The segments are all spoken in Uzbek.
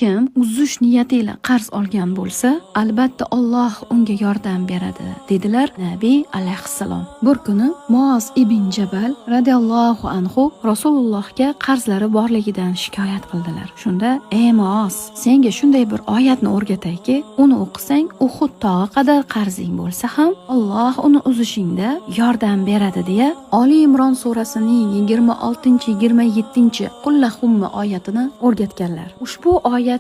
Kim uzish niyati ila qarz olgan bo'lsa, albatta Alloh unga yordam beradi, dedilar Nabiy alayhissalom. Bir kuni Muoz ibn Jabal radhiyallohu anhu Rasulullohga qarzlari borligidan shikoyat qildilar. Shunda: "Ey Muoz, senga shunday bir oyatni o'rgatayki, uni o'qisang, Uhud tog'i qadar qarzing bo'lsa ham, Alloh uni uzishingda yordam beradi" deya Oli Imron surasining 26-27 Qullahumma oyatini o'rgatganlar. Ushbu oyatni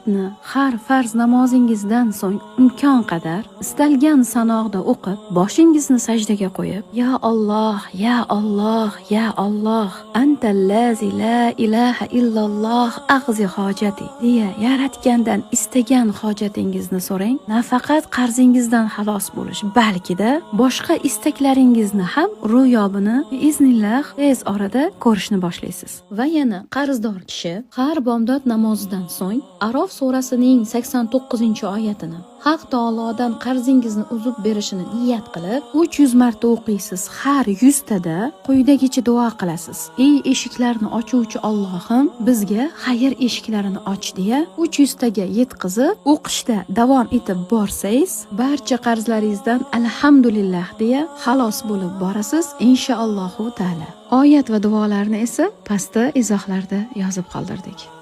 har farz namozingizdan so'ng imkon qadar istalgan sanoqda o'qib, boshingizni sajdaga qo'yib, "Ya Alloh, ya Alloh, ya Alloh, antallazi la ilaha illalloh, aqzi hojati" deya yaratgandan istagan hojatingizni so'rang. Nafaqat qarzingizdan xalos bo'lish, balkida boshqa istaklaringizni ham ro'yobini biiznillah tez orada ko'rishni boshlaysiz. Va yana qarzdor kishi har bomdod namozidan so'ng Arof surasining 89-oyatini Haq taolodan qarzingizni uzib berishini niyat qilib 300 marta o'qiysiz. Har 100 tada quyidagicha duo qilasiz: "Ey eshiklarni ochuvchi Allohim, bizga xayr eshiklarini och" deya 300 taga yetkazib o'qishda davom etib borsangiz, barcha qarzlaringizdan alhamdulillah deya xalos bo'lib borasiz inshaallohu taala. Oyat va duolarni esa pastda izohlarda yozib qoldirdik.